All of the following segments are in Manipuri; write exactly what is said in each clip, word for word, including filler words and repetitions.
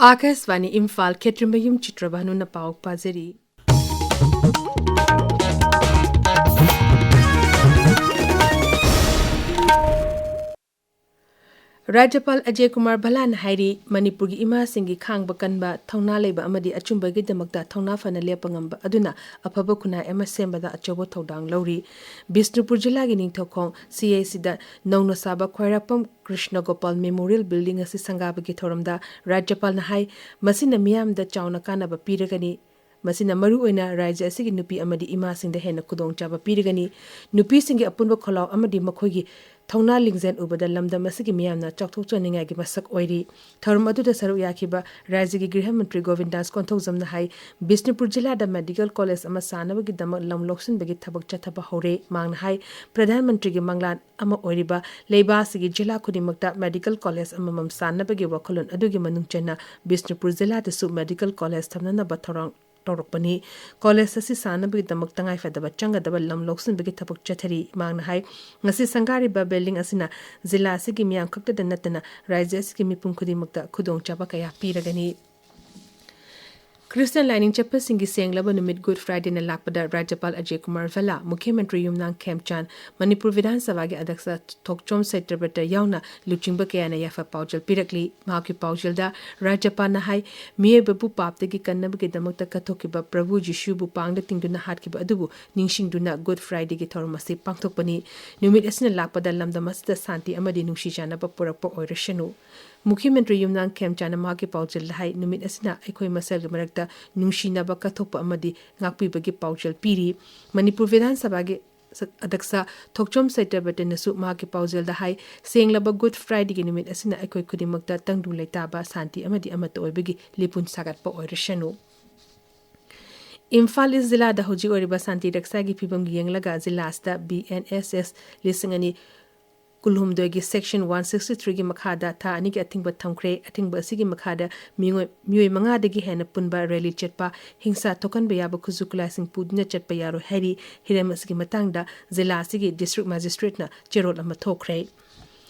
ꯑꯥꯀꯥꯁꯕꯥꯅꯤ ꯏꯝꯐꯥꯜ, ꯈꯦꯇ꯭ꯔꯤꯃꯌꯨꯝ ꯆꯤꯇ꯭ꯔꯕꯥꯅꯨꯅ ꯄꯥꯎ ꯄꯥꯖꯔꯤ꯫ ꯔꯥꯖ꯭ꯌꯄꯥꯜ ꯑꯖꯌ ꯀꯨꯃꯥꯔ ꯚꯜꯂꯥꯅ ꯍꯥꯏꯔꯤ, ꯃꯅꯤꯄꯨꯔꯒꯤ ꯏꯃꯥꯁꯤꯡꯒꯤ ꯈꯥꯡꯕ ꯀꯟꯕ, ꯊꯧꯅꯥ ꯂꯩꯕ ꯑꯃꯗꯤ ꯑꯆꯨꯝꯕꯒꯤꯗꯃꯛꯇ ꯊꯧꯅꯥ ꯐꯅ ꯂꯦꯞꯄ ꯉꯝꯕ ꯑꯗꯨꯅ ꯑꯐꯕ ꯈꯨꯟꯅꯥꯏ ꯑꯃ ꯁꯦꯝꯕꯗ ꯑꯆꯧꯕ ꯊꯧꯗꯥꯡ ꯂꯧꯔꯤ꯫ ꯕꯤꯁꯅꯨꯄꯨꯔ ꯖꯤꯂꯥꯒꯤ ꯅꯤꯡꯊꯧꯈꯣꯡ ꯁꯤ ꯑꯦ ꯁꯤꯗ ꯅꯧꯅ ꯁꯥꯕ ꯈ꯭ꯋꯥꯏꯔꯥꯛꯄꯝ ꯀ꯭ꯔꯤꯁꯅ ꯒꯣꯄꯥꯜ ꯃꯦꯃꯣꯔꯤꯌꯦꯜ ꯕꯤꯜꯗꯤꯡ ꯑꯁꯤ ꯁꯪꯒꯥꯕꯒꯤ ꯊꯧꯔꯝꯗ ꯔꯥꯖ꯭ꯌꯄꯥꯜꯅ ꯍꯥꯏ, ꯃꯁꯤꯅ ꯃꯤꯌꯥꯝꯗ ꯆꯥꯎꯅ ꯀꯥꯟꯅꯕ ꯄꯤꯔꯒꯅꯤ꯫ ꯃꯁꯤꯅ ꯃꯔꯨꯑꯣꯏꯅ ꯔꯥꯖ꯭ꯌ ꯑꯁꯤꯒꯤ ꯅꯨꯄꯤ ꯑꯃꯗꯤ ꯏꯃꯥꯁꯤꯡꯗ ꯍꯦꯟꯅ ꯈꯨꯗꯣꯡꯆꯥꯕ ꯄꯤꯔꯒꯅꯤ꯫ ꯅꯨꯄꯤꯁꯤꯡꯒꯤ ꯑꯄꯨꯟꯕ ꯈꯣꯜꯂꯥꯎ ꯑꯃꯗꯤ ꯃꯈꯣꯏꯒꯤ ꯊꯧꯅꯥ ꯂꯤꯡꯖꯦꯜ ꯎꯕꯗ ꯂꯝꯗꯝ ꯑꯁꯤꯒꯤ ꯃꯤꯌꯥꯝꯅ ꯆꯥꯎꯊꯣꯛꯆꯅꯤꯡꯉꯥꯏꯒꯤ ꯃꯁꯛ ꯑꯣꯏꯔꯤ꯫ ꯊꯧꯔꯝ ꯑꯗꯨꯗ ꯁꯔꯨꯛ ꯌꯥꯈꯤꯕ ꯔꯥꯖ꯭ꯌꯒꯤ ꯒ꯭ꯔꯤꯍ ꯃꯟꯇ꯭ꯔꯤ ꯒꯣꯕꯤꯟꯗꯥꯁ ꯀꯣꯟꯊꯧꯖꯝꯅ ꯍꯥꯏ, ꯕꯤꯁꯅꯨꯄꯨꯔ ꯖꯤꯂꯥꯗ ꯃꯦꯗꯤꯀꯦꯜ ꯀꯣꯂꯦꯖ ꯑꯃ ꯁꯥꯅꯕꯒꯤꯗꯃꯛ ꯂꯝ ꯂꯧꯁꯤꯟꯕꯒꯤ ꯊꯕꯛ ꯆꯠꯊꯕ ꯍꯧꯔꯦ꯫ ꯃꯍꯥꯛꯅ ꯍꯥꯏ, ꯄ꯭ꯔꯙꯥꯟ ꯃꯟꯇ꯭ꯔꯤꯒꯤ ꯃꯪꯂꯥꯟ ꯑꯃ ꯑꯣꯏꯔꯤꯕ ꯂꯩꯕꯥꯛ ꯑꯁꯤꯒꯤ ꯖꯤꯂꯥ ꯈꯨꯗꯤꯡꯃꯛꯇ ꯃꯦꯗꯤꯀꯦꯜ ꯀꯣꯂꯦꯖ ꯑꯃꯃꯝ ꯁꯥꯅꯕꯒꯤ ꯋꯥꯈꯜꯂꯣꯟ ꯑꯗꯨꯒꯤ ꯃꯅꯨꯡ ꯆꯟꯅ ꯕꯤꯁꯅꯨꯄꯨꯔ ꯖꯤꯂꯥꯗꯁꯨ ꯃꯦꯗꯤꯀꯦꯜ ꯀꯣꯂꯦꯖ ꯊꯝꯅꯅꯕ ꯊꯧꯔꯥꯡ ꯇꯧꯔꯛꯄꯅꯤ꯫ ꯀꯣꯂꯦꯖ ꯑꯁꯤ ꯁꯥꯅꯕꯒꯤꯗꯃꯛ ꯇꯉꯥꯏꯐꯗꯕ ꯆꯪꯒꯗꯕ ꯂꯝ ꯂꯧꯁꯤꯟꯕꯒꯤ ꯊꯕꯛ ꯆꯠꯊꯔꯤ꯫ ꯃꯍꯥꯛꯅ ꯍꯥꯏ, ꯉꯁꯤ ꯁꯪꯒꯥꯔꯤꯕ ꯕꯤꯜꯗꯤꯡ ꯑꯁꯤꯅ ꯖꯤꯂꯥ ꯑꯁꯤꯒꯤ ꯃꯤꯌꯥꯝ ꯈꯛꯇꯗ ꯅꯠꯇꯅ ꯔꯥꯖ꯭ꯌ ꯑꯁꯤꯒꯤ ꯃꯤꯄꯨꯝ ꯈꯨꯗꯤꯡꯃꯛꯇ ꯈꯨꯗꯣꯡꯆꯥꯕ ꯀꯌꯥ ꯄꯤꯔꯒꯅꯤ꯫ ꯈ꯭ꯔꯤꯁꯇꯤꯌꯥꯟ ꯂꯥꯏꯅꯤꯡ ꯆꯠꯄꯁꯤꯡꯒꯤ ꯁꯦꯡꯂꯕ ꯅꯨꯃꯤꯠ ꯒꯨꯗ ꯐ꯭ꯔꯥꯏꯗꯦꯅ ꯂꯥꯛꯄꯗ ꯔꯥꯖ꯭ꯌꯄꯥꯜ ꯑꯖꯌ ꯀꯨꯃꯥꯔ ꯚꯜꯂꯥ, ꯃꯨꯈ꯭ꯌ ꯃꯟꯇ꯭ꯔꯤ ꯌꯨꯝꯅꯥꯝ ꯈꯦꯝꯆꯥꯟ, ꯃꯅꯤꯄꯨꯔ ꯕꯤꯙꯥꯟ ꯁꯚꯥꯒꯤ ꯑꯗ꯭ꯌꯛꯁ ꯊꯣꯛꯆꯣꯝ ꯁꯇ꯭ꯌꯕ꯭ꯔꯇ ꯌꯥꯎꯅ ꯂꯨꯆꯤꯡꯕ ꯀꯌꯥꯅ ꯌꯥꯏꯐ ꯄꯥꯎꯖꯦꯜ ꯄꯤꯔꯛꯂꯤ꯫ ꯃꯍꯥꯛꯀꯤ ꯄꯥꯎꯖꯦꯜꯗ ꯔꯥꯖ꯭ꯌꯄꯥꯜꯅ ꯍꯥꯏ, ꯃꯤꯑꯣꯏꯕꯕꯨ ꯄꯥꯞꯇꯒꯤ ꯀꯟꯅꯕꯒꯤꯗꯃꯛꯇ ꯀꯠꯊꯣꯛꯈꯤꯕ ꯄ꯭ꯔꯚꯨ ꯖꯤꯁꯨꯕꯨ ꯄꯥꯡꯗ ꯇꯤꯡꯗꯨꯅ ꯍꯥꯠꯈꯤꯕ ꯑꯗꯨꯕꯨ ꯅꯤꯡꯁꯤꯡꯗꯨꯅ ꯒꯨꯗ ꯐ꯭ꯔꯥꯏꯗꯦꯒꯤ ꯊꯧꯔꯝ ꯑꯁꯤ ꯄꯥꯡꯊꯣꯛꯄꯅꯤ꯫ ꯅꯨꯃꯤꯠ ꯑꯁꯤꯅ ꯂꯥꯛꯄꯗ ꯂꯝꯗꯝ ꯑꯁꯤꯗ ꯁꯥꯟꯇꯤ ꯑꯃꯗꯤ ꯅꯨꯡꯁꯤ ꯆꯥꯟꯅꯕ ꯄꯨꯔꯛꯄ ꯑꯣꯏꯔꯁꯅꯨ꯫ ꯃꯨꯈ꯭ꯌ ꯃꯟꯇ꯭ꯔꯤ ꯌꯨꯝꯅꯥꯝ ꯈꯦꯝꯆꯥꯟꯅ ꯃꯍꯥꯛꯀꯤ ꯄꯥꯎꯖꯦꯜꯗ ꯍꯥꯏ, ꯅꯨꯃꯤꯠ ꯑꯁꯤꯅ ꯑꯩꯈꯣꯏ ꯃꯁꯦꯜꯒꯤ ꯃꯔꯛꯇ ꯅꯨꯡꯁꯤꯅꯕ ꯀꯠꯊꯣꯛꯄ ꯑꯃꯗꯤ ꯉꯥꯛꯄꯤꯕꯒꯤ ꯄꯥꯎꯖꯦꯜ ꯄꯤꯔꯤ꯫ ꯃꯅꯤꯄꯨꯔ ꯕꯤꯙꯥꯟ ꯁꯚꯥꯒꯤ ꯁ-, ꯑꯗ꯭ꯌꯛꯁ ꯊꯣꯛꯆꯣꯝ ꯁꯇ꯭ꯌꯕ꯭ꯔꯇꯅꯁꯨ ꯃꯍꯥꯛꯀꯤ ꯄꯥꯎꯖꯦꯜꯗ ꯍꯥꯏ, ꯁꯦꯡꯂꯕ ꯒꯨꯗ ꯐ꯭ꯔꯥꯏꯗꯦꯒꯤ ꯅꯨꯃꯤꯠ ꯑꯁꯤꯅ ꯑꯩꯈꯣꯏ ꯈꯨꯗꯤꯡꯃꯛꯇ ꯇꯪꯗꯨ ꯂꯩꯇꯥꯕ, ꯁꯥꯟꯇꯤ ꯑꯃꯗꯤ ꯑꯃꯠꯇ ꯑꯣꯏꯕꯒꯤ ꯂꯤꯄꯨꯟ ꯁꯥꯒꯠꯄ ꯑꯣꯏꯔꯁꯅꯨ꯫ ꯏꯝꯐꯥꯜ ꯏꯁ ꯖꯤꯂꯥꯗ ꯍꯧꯖꯤꯛ ꯑꯣꯏꯔꯤꯕ ꯁꯥꯟꯇꯤ ꯔꯛꯁꯥꯒꯤ ꯐꯤꯕꯝ ꯌꯦꯡꯂꯒ ꯖꯤꯂꯥ ꯑꯁꯤꯗ ꯕꯤ ꯑꯦꯟ ꯑꯦꯁ ꯑꯦꯁ ꯂꯤꯁꯤꯡ ꯑꯅꯤ ꯀꯨꯟꯍꯨꯝꯗꯣꯏꯒꯤ ꯁꯦꯛꯁꯟ ꯋꯥꯟ ꯁꯤꯛꯁꯇꯤ ꯊ꯭ꯔꯤꯒꯤ ꯃꯈꯥꯗ ꯊꯥ ꯑꯅꯤꯒꯤ ꯑꯊꯤꯡꯕ ꯊꯝꯈ꯭ꯔꯦ꯫ ꯑꯊꯤꯡꯕ ꯑꯁꯤꯒꯤ ꯃꯈꯥꯗ ꯃꯤꯑꯣꯏ, ꯃꯤꯑꯣꯏ ꯃꯉꯥꯗꯒꯤ ꯍꯦꯟꯅ ꯄꯨꯟꯕ ꯔꯦꯂꯤ ꯆꯠꯄ, ꯍꯤꯡꯁꯥ ꯊꯣꯛꯍꯟꯕ ꯌꯥꯕ ꯈꯨꯠꯁꯨ ꯈꯨꯠꯂꯥꯏꯁꯤꯡ ꯄꯨꯗꯨꯅ ꯆꯠꯄ ꯌꯥꯔꯣꯏ ꯍꯥꯏꯔꯤ꯫ ꯍꯤꯔꯝ ꯑꯁꯤꯒꯤ ꯃꯇꯥꯡꯗ ꯖꯤꯂꯥ ꯑꯁꯤꯒꯤ ꯗꯤꯁꯇ꯭ꯔꯤꯛ ꯃꯦꯖꯤꯁꯇ꯭ꯔꯦꯠꯅ ꯆꯦꯔꯣꯜ ꯑꯃ ꯊꯣꯛꯈ꯭ꯔꯦ꯫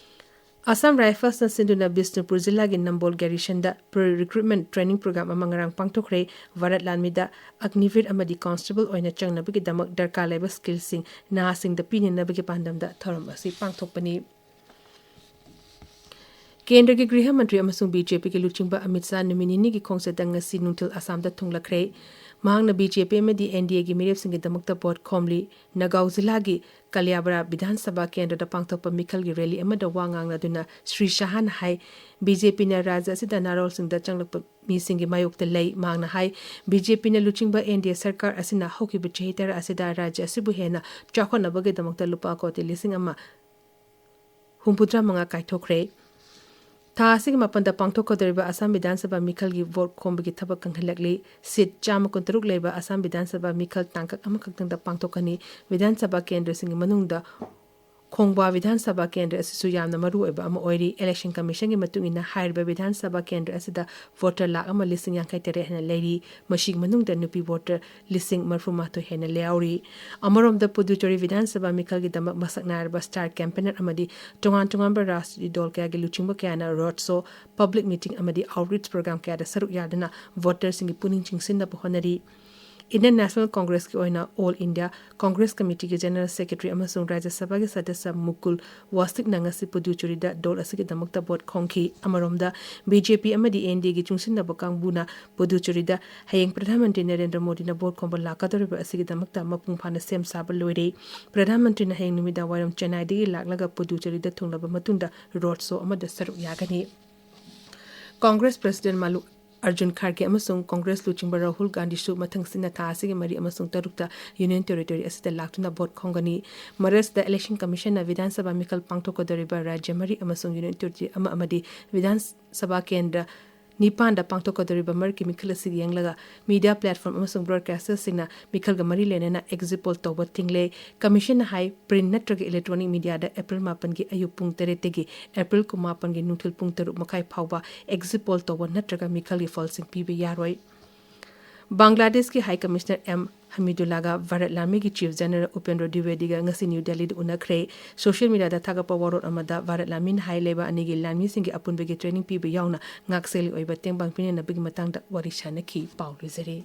ꯑꯁꯥꯝ ꯔꯥꯏꯐꯜꯁꯅ ꯁꯤꯟꯗꯨꯅ ꯕꯤꯁꯅꯨꯄꯨꯔ ꯖꯤꯂꯥꯒꯤ ꯅꯝꯕꯣꯜ ꯒꯦꯔꯤꯁꯟꯗ ꯄ꯭ꯔꯤ ꯔꯤꯀ꯭ꯔꯨꯠꯃꯦꯟ ꯇ꯭ꯔꯦꯅꯤꯡ ꯄ꯭ꯔꯣꯒ꯭ꯔꯥꯝ ꯑꯃ ꯉꯔꯥꯡ ꯄꯥꯡꯊꯣꯛꯈ꯭ꯔꯦ꯫ ꯚꯥꯔꯠ ꯂꯥꯟꯃꯤꯗ ꯑꯒꯅꯤꯚꯤꯔ ꯑꯃꯗꯤ ꯀꯣꯟꯁꯇꯦꯕꯜ ꯑꯣꯏꯅ ꯆꯪꯅꯕꯒꯤꯗꯃꯛ ꯗꯔꯀꯥꯔ ꯂꯩꯕ ꯁ꯭ꯀꯤꯜꯁꯤꯡ ꯅꯍꯥꯁꯤꯡꯗ ꯄꯤꯅꯅꯕꯒꯤ ꯄꯥꯟꯗꯝꯗ ꯊꯧꯔꯝ ꯑꯁꯤ ꯄꯥꯡꯊꯣꯛꯄꯅꯤ꯫ ꯀꯦꯟꯗ꯭ꯔꯒꯤ ꯒ꯭ꯔꯤꯍ ꯃꯟꯇ꯭ꯔꯤ ꯑꯃꯁꯨꯡ ꯕꯤ ꯖꯦ ꯄꯤꯒꯤ ꯂꯨꯆꯤꯡꯕ ꯑꯃꯤꯠ ꯁꯥꯍ ꯅꯨꯃꯤꯠ ꯅꯤꯅꯤꯒꯤ ꯈꯣꯡꯆꯠꯇ ꯉꯁꯤ ꯅꯨꯡꯊꯤꯜ ꯑꯁꯥꯝꯗ ꯊꯨꯡꯂꯈ꯭ꯔꯦ꯫ ꯃꯍꯥꯛꯅ ꯕꯤ ꯖꯦ ꯄꯤ ꯑꯃꯗꯤ ꯑꯦꯟ ꯗꯤ ꯑꯦꯒꯤ ꯃꯤꯔꯦꯞꯁꯤꯡꯒꯤꯗꯃꯛꯇ ꯚꯣꯠ ꯈꯣꯝꯂꯤ꯫ ꯅꯒꯥꯎ ꯖꯤꯂꯥꯒꯤ ꯀꯂꯤꯌꯥꯕꯔꯥ ꯕꯤꯙꯥꯟ ꯁꯚꯥ ꯀꯦꯟꯗ꯭ꯔꯗ ꯄꯥꯡꯊꯣꯛꯄ ꯃꯤꯈꯜꯒꯤ ꯔꯦꯂꯤ ꯑꯃꯗ ꯋꯥ ꯉꯥꯡꯂꯗꯨꯅ ꯁ꯭ꯔꯤ ꯁꯍꯥꯅ ꯍꯥꯏ, ꯕꯤ ꯖꯦ ꯄꯤꯅ ꯔꯥꯖ꯭ꯌ ꯑꯁꯤꯗ ꯅꯥꯔꯣꯜꯁꯤꯡꯗ ꯆꯪꯂꯛꯄ ꯃꯤꯁꯤꯡꯒꯤ ꯃꯥꯌꯣꯛꯇ ꯂꯩ꯫ ꯃꯍꯥꯛꯅ ꯍꯥꯏ, ꯕꯤ ꯖꯦ ꯄꯤꯅ ꯂꯨꯆꯤꯡꯕ ꯑꯦꯟ ꯗꯤ ꯑꯦ ꯁꯔꯀꯥꯔ ꯑꯁꯤꯅ ꯍꯧꯈꯤꯕ ꯆꯍꯤ ꯇꯔꯥ ꯑꯁꯤꯗ ꯔꯥꯖ꯭ꯌ ꯑꯁꯤꯕꯨ ꯍꯦꯟꯅ ꯆꯥꯎꯈꯠꯅꯕꯒꯤꯗꯃꯛꯇ ꯂꯨꯄꯥ ꯀꯣꯇꯤ ꯂꯤꯁꯤꯡ ꯑꯃ ꯍꯨꯝꯐꯨꯇꯔꯥ ꯃꯉꯥ ꯀꯥꯏꯊꯣꯛꯈ꯭ꯔꯦ꯫ ꯊꯥ ꯑꯁꯤꯒꯤ ꯃꯥꯄꯟꯗ ꯄꯥꯡꯊꯣꯛꯀꯗꯧꯔꯤꯕ ꯑꯁꯥꯝ ꯕꯤꯙꯥꯟ ꯁꯚꯥ ꯃꯤꯈꯜꯒꯤ ꯚꯣꯠ ꯈꯣꯝꯕꯒꯤ ꯊꯕꯛ ꯀꯪꯍꯜꯂꯛꯂꯤ꯫ ꯁꯤꯠ ꯆꯥꯝꯃ ꯀꯨꯟꯇꯔꯨꯛ ꯂꯩꯕ ꯑꯁꯥꯝ ꯕꯤꯙꯥꯟ ꯁꯚꯥ ꯃꯤꯈꯜ ꯇꯥꯡꯀꯛ ꯑꯃꯈꯛꯇꯪꯗ ꯄꯥꯡꯊꯣꯛꯀꯅꯤ꯫ ꯕꯤꯙꯥꯟ ꯁꯚꯥ ꯀꯦꯟꯗ꯭ꯔꯁꯤꯡꯒꯤ ꯃꯅꯨꯡꯗ ꯈꯣꯡꯕꯥ ꯕꯤꯙꯥꯟ ꯁꯚꯥ ꯀꯦꯟꯗ꯭ꯔ ꯑꯁꯤꯁꯨ ꯌꯥꯝꯅ ꯃꯔꯨ ꯑꯣꯏꯕ ꯑꯃ ꯑꯣꯏꯔꯤ꯫ ꯏꯂꯦꯛꯁꯟ ꯀꯃꯤꯁꯟꯒꯤ ꯃꯇꯨꯡ ꯏꯟꯅ ꯍꯥꯏꯔꯤꯕ ꯕꯤꯙꯥꯟ ꯁꯚꯥ ꯀꯦꯟꯗ꯭ꯔ ꯑꯁꯤꯗ ꯚꯣꯇꯔ ꯂꯥꯈ ꯑꯃ ꯂꯤꯁꯤꯡ ꯌꯥꯡꯈꯩ ꯇꯔꯦꯠ ꯍꯦꯟꯅ ꯂꯩꯔꯤ꯫ ꯃꯁꯤꯒꯤ ꯃꯅꯨꯡꯗ ꯅꯨꯄꯤ ꯚꯣꯇꯔ ꯂꯤꯁꯤꯡ ꯃꯔꯤꯐꯨ ꯃꯥꯊꯣꯏ ꯍꯦꯟꯅ ꯌꯥꯎꯔꯤ꯫ ꯑꯃꯔꯣꯝꯗ ꯄꯨꯗꯨꯆꯦꯔꯤ ꯕꯤꯙꯥꯟ ꯁꯚꯥ ꯃꯤꯈꯜꯒꯤꯗꯃꯛ ꯃꯁꯛ ꯅꯥꯏꯔꯕ ꯁ꯭ꯇꯥꯔ ꯀꯦꯝꯄꯦꯅꯔ ꯑꯃꯗꯤ ꯇꯣꯉꯥꯟ ꯇꯣꯉꯥꯟꯕ ꯔꯥꯖꯅꯤꯇꯤ ꯗꯣꯜ ꯀꯌꯥꯒꯤ ꯂꯨꯆꯤꯡꯕ ꯀꯌꯥꯅ ꯔꯣꯗ ꯁꯣ, ꯄꯕ꯭ꯂꯤꯛ ꯃꯤꯇꯤꯡ ꯑꯃꯗꯤ ꯑꯥꯎꯠꯔꯤꯆ ꯄ꯭ꯔꯣꯒ꯭ꯔꯥꯝ ꯀꯌꯥꯗ ꯁꯔꯨꯛ ꯌꯥꯗꯨꯅ ꯚꯣꯇꯔꯁꯤꯡꯒꯤ ꯄꯨꯛꯅꯤꯡ ꯆꯤꯡꯁꯤꯟꯅꯕ ꯍꯣꯠꯅꯔꯤ꯫ ꯏꯟꯗꯤꯌꯟ ꯅꯦꯁꯅꯦꯜ ꯀꯣꯡꯒ꯭ꯔꯦꯁꯀꯤ ꯑꯣꯏꯅ ꯑꯣꯜ ꯏꯟꯗꯤꯌꯥ ꯀꯣꯡꯒ꯭ꯔꯦꯁ ꯀꯃꯤꯇꯤꯒꯤ ꯖꯦꯅꯔꯦꯜ ꯁꯦꯀ꯭ꯔꯦꯇꯔꯤ ꯑꯃꯁꯨꯡ ꯔꯥꯖ꯭ꯌ ꯁꯚꯥꯒꯤ ꯁꯗꯁ꯭ꯌ ꯃꯨꯀꯨꯜ ꯋꯥꯁꯅꯤꯛꯅ ꯉꯁꯤ ꯄꯨꯗꯨꯆꯦꯔꯤꯗ ꯗꯣꯜ ꯑꯁꯤꯒꯤꯗꯃꯛꯇ ꯚꯣꯠ ꯈꯣꯝꯈꯤ꯫ ꯑꯃꯔꯣꯝꯗ, ꯕꯤ ꯖꯦ ꯄꯤ ꯑꯃꯗꯤ ꯑꯦꯟ ꯗꯤ ꯑꯦꯒꯤ ꯆꯨꯡꯁꯤꯟꯅꯕ ꯀꯥꯡꯕꯨꯅ ꯄꯨꯗꯨꯆꯦꯔꯤꯗ ꯍꯌꯦꯡ ꯄ꯭ꯔꯙꯥꯟ ꯃꯟꯇ꯭ꯔꯤ ꯅꯔꯦꯟꯗ꯭ꯔ ꯃꯣꯗꯤꯅ ꯚꯣꯠ ꯈꯣꯝꯕ ꯂꯥꯛꯀꯗꯧꯔꯤꯕ ꯑꯁꯤꯒꯤꯗꯃꯛꯇ ꯃꯄꯨꯡ ꯐꯥꯅ ꯁꯦꯝ ꯁꯥꯕ ꯂꯣꯏꯔꯦ꯫ ꯄ꯭ꯔꯙꯥꯟ ꯃꯟꯇ꯭ꯔꯤꯅ ꯍꯌꯦꯡ ꯅꯨꯃꯤꯗꯥꯡ ꯋꯥꯏꯔꯝ ꯆꯦꯟꯅꯥꯏꯗꯒꯤ ꯂꯥꯛꯂꯒ ꯄꯨꯗꯨꯆꯦꯔꯤꯗ ꯊꯨꯡꯂꯕ ꯃꯇꯨꯡꯗ ꯔꯣꯗ ꯁꯣ ꯑꯃꯗ ꯁꯔꯨꯛ ꯌꯥꯒꯅꯤ꯫ ꯀꯣꯡꯒ꯭ꯔꯦꯁ ꯄ꯭ꯔꯁꯤꯗꯦꯟ ꯃꯥꯂꯨ ꯑꯔꯖꯨꯟ ꯈꯥꯔꯒꯦ ꯑꯃꯁꯨꯡ ꯀꯣꯡꯒ꯭ꯔꯦꯁ ꯂꯨꯆꯤꯡꯕ ꯔꯥꯍꯨꯜ ꯒꯥꯟꯙꯤꯁꯨ ꯃꯊꯪ ꯁꯤꯟꯅ ꯊꯥ ꯑꯁꯤꯒꯤ ꯃꯔꯤ ꯑꯃꯁꯨꯡ ꯇꯔꯨꯛꯇ ꯌꯨꯅꯤꯌꯟ ꯇꯦꯔꯤꯇꯣꯔꯤ ꯑꯁꯤꯗ ꯂꯥꯛꯇꯨꯅ ꯚꯣꯠ ꯈꯣꯝꯒꯅꯤ꯫ ꯃꯔꯁꯇ ꯏꯂꯦꯛꯁꯟ ꯀꯃꯤꯁꯟꯅ ꯕꯤꯙꯥꯟ ꯁꯚꯥ ꯃꯤꯈꯜ ꯄꯥꯡꯊꯣꯛꯀꯗꯧꯔꯤꯕ ꯔꯥꯖ꯭ꯌ ꯃꯔꯤ ꯑꯃꯁꯨꯡ ꯌꯨꯅꯤꯌꯟ ꯇꯦꯔꯤꯇꯣꯔꯤ ꯑꯃ ꯑꯃꯗꯤ ꯕꯤꯙꯥꯟ ꯁꯚꯥ ꯀꯦꯟꯗ꯭ꯔ ꯅꯤꯄꯥꯟꯗ ꯄꯥꯡꯊꯣꯛꯀꯗꯧꯔꯤꯕ ꯃꯔꯛꯀꯤ ꯃꯤꯈꯜ ꯑꯁꯤ ꯌꯦꯡꯂꯒ ꯃꯤꯗꯤꯌꯥ ꯄ꯭ꯂꯦꯠꯐꯣꯔꯝ ꯑꯃꯁꯨꯡ ꯕ꯭ꯔꯣꯗꯀꯥꯁꯇꯔꯁꯤꯡꯅ ꯃꯤꯈꯜꯒ ꯃꯔꯤ ꯂꯩꯅꯅ ꯑꯦꯛꯖꯤꯠ ꯄꯣꯜ ꯇꯧꯕ ꯊꯤꯡꯂꯦ꯫ ꯀꯃꯤꯁꯟꯅ ꯍꯥꯏ, ꯄ꯭ꯔꯤꯟꯠ ꯅꯠꯇ꯭ꯔꯒ ꯏꯂꯦꯛꯇ꯭ꯔꯣꯅꯤꯛ ꯃꯤꯗꯤꯌꯥꯗ ꯑꯦꯄ꯭ꯔꯤꯜ ꯃꯥꯄꯟꯒꯤ ꯑꯌꯨꯛ ꯄꯨꯡ ꯇꯔꯦꯠꯇꯒꯤ ꯑꯦꯄ꯭ꯔꯤꯜ ꯀꯨꯟꯃꯥꯄꯟꯒꯤ ꯅꯨꯡꯊꯤꯜ ꯄꯨꯡ ꯇꯔꯨꯛ ꯃꯈꯥꯏ ꯐꯥꯎꯕ ꯑꯦꯛꯖꯤꯠ ꯄꯣꯜ ꯇꯧꯕ ꯅꯠꯇ꯭ꯔꯒ ꯃꯤꯈꯜꯒꯤ ꯐꯜꯁꯤꯡ ꯄꯤꯕ ꯌꯥꯔꯣꯏ꯫ ꯕꯪꯒ꯭ꯂꯥꯗꯦꯁꯀꯤ ꯍꯥꯏ ꯀꯃꯤꯁꯅꯔ ꯑꯦꯝ ꯑꯃꯤꯗꯨꯜꯂꯥꯒ ꯚꯥꯔꯠ ꯂꯥꯟꯃꯤꯒꯤ ꯆꯤꯐ ꯖꯦꯅꯔꯦꯜ ꯎꯄꯦꯟꯗ꯭ꯔ ꯗ꯭ꯋꯤꯕꯦꯗꯤꯒ ꯉꯁꯤ ꯅ꯭ꯌꯨ ꯗꯦꯜꯂꯤꯗ ꯎꯅꯈ꯭ꯔꯦ꯫ ꯁꯣꯁꯤꯌꯦꯜ ꯃꯤꯗꯤꯌꯥꯗ ꯊꯥꯒꯠꯄ ꯋꯥꯔꯣꯜ ꯑꯃꯗ ꯚꯥꯔꯠ ꯂꯥꯟꯃꯤꯅ ꯍꯥꯏ, ꯂꯩꯕꯥꯛ ꯑꯅꯤꯒꯤ ꯂꯥꯟꯃꯤꯁꯤꯡꯒꯤ ꯑꯄꯨꯟꯕꯒꯤ ꯇ꯭ꯔꯦꯅꯤꯡ ꯄꯤꯕ ꯌꯥꯎꯅ ꯉꯥꯛꯁꯦꯜꯒꯤ ꯑꯣꯏꯕ ꯇꯦꯡꯕꯥꯡ ꯄꯤꯅꯅꯕꯒꯤ ꯃꯇꯥꯡꯗ ꯋꯥꯔꯤ ꯁꯥꯅꯈꯤ꯫ ꯄꯥꯎ ꯂꯣꯏꯖꯔꯦ꯫